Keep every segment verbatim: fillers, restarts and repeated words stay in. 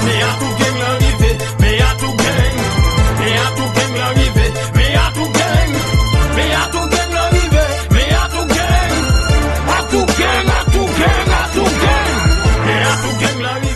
Men Atou Gang lan rive, men Atou Gang. Men Atou Gang lan rive, men Atou Gang. Men Atou Gang lan rive, men Atou Gang. Atou Gang, Atou Gang, Atou Gang. Men Atou Gang lan rive.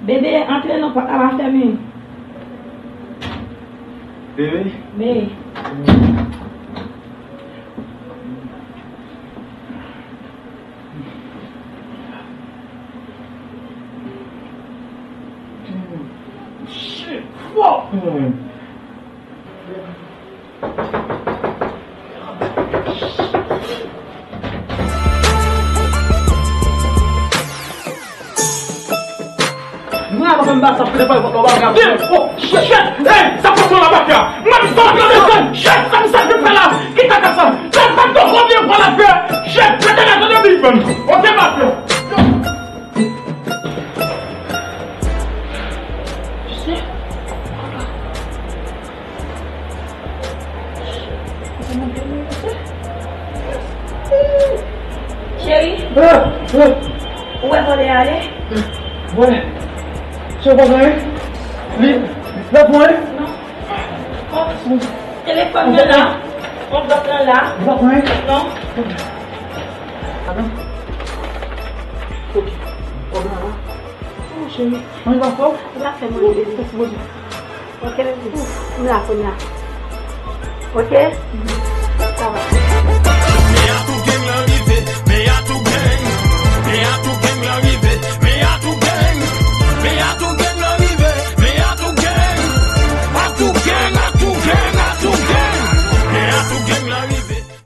Bebe, antre non, pòt la pa fèmen. Bebe? Bebe. Shit, fuck. Mwen ap fè m ba sa, fè pa lòt bagay. Oh, shit, shit. Hey, sa pase la mafya. Mwen ap sa la mafya. Shit, sa misye ap fè la. Ki kaka sa? Sa pa t konbyen fwa l ap fè. Shit, mete la nan big man. Ok, mafya. Cheri, ou wè vòlè a ale? Vòlè? Se w pa gen anyen? Li, l ap pran anyen? Non. Telefòn nan la. Envlòp lan la. Li pa pran anyen? Non. Adan. Ok. Kòb la la. Oh, cheri. Mwen pa fò. Ou pa fè mwen. Mèsi, Bondye. Ok, bebe. M la kounye a. Ok?